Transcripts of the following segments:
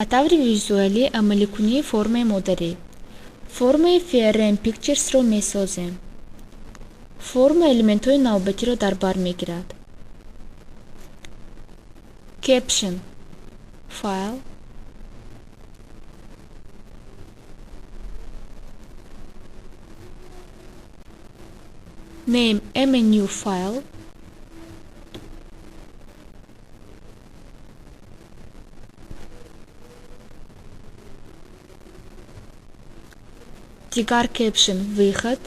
Ба таври визуалӣ амаликунии формаи модарӣ. Формаи Frm Pictures-ро месозем. Форма элементҳои навбатиро дар бар мегирад. Caption File, Name menu File, дигар caption Выход,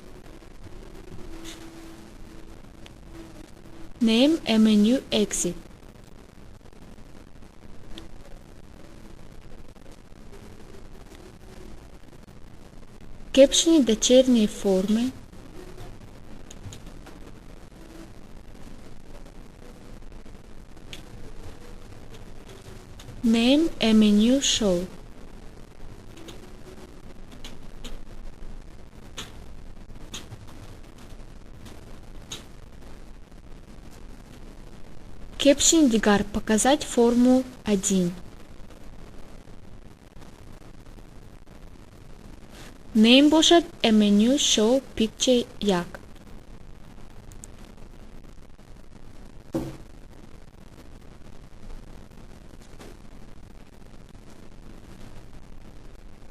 Name menu Exit. Caption дочерней формы, Name menu Show. Caption дигар Показать форму 1. Name бошад menu Show Picture 1.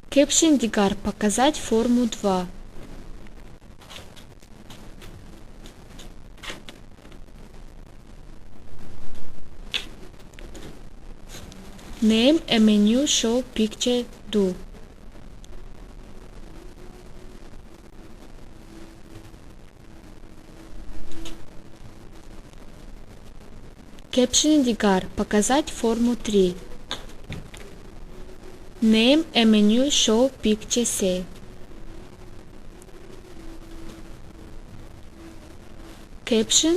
Caption дигар Показать форму 2. Name menu Show Picture 2. Caption дигар Показать форму 3. Name menu Show Picture 3. Caption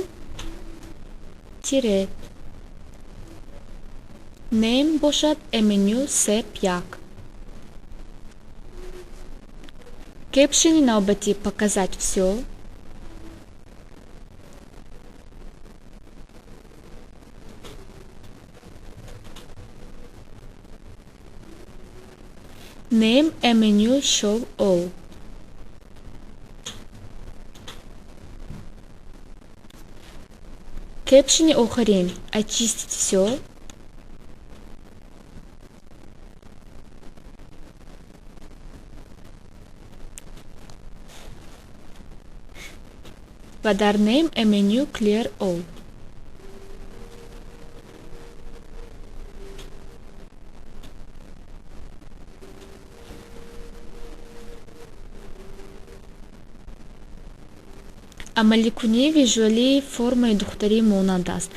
тире. Name бошад menu Sep 1. Caption навбатӣ Показать всё. Name menu Show All. Caption охирин Очистить всё. Ва дар Name menu Clear All. Амаликунии визуалии формаи духтарӣ монанд аст.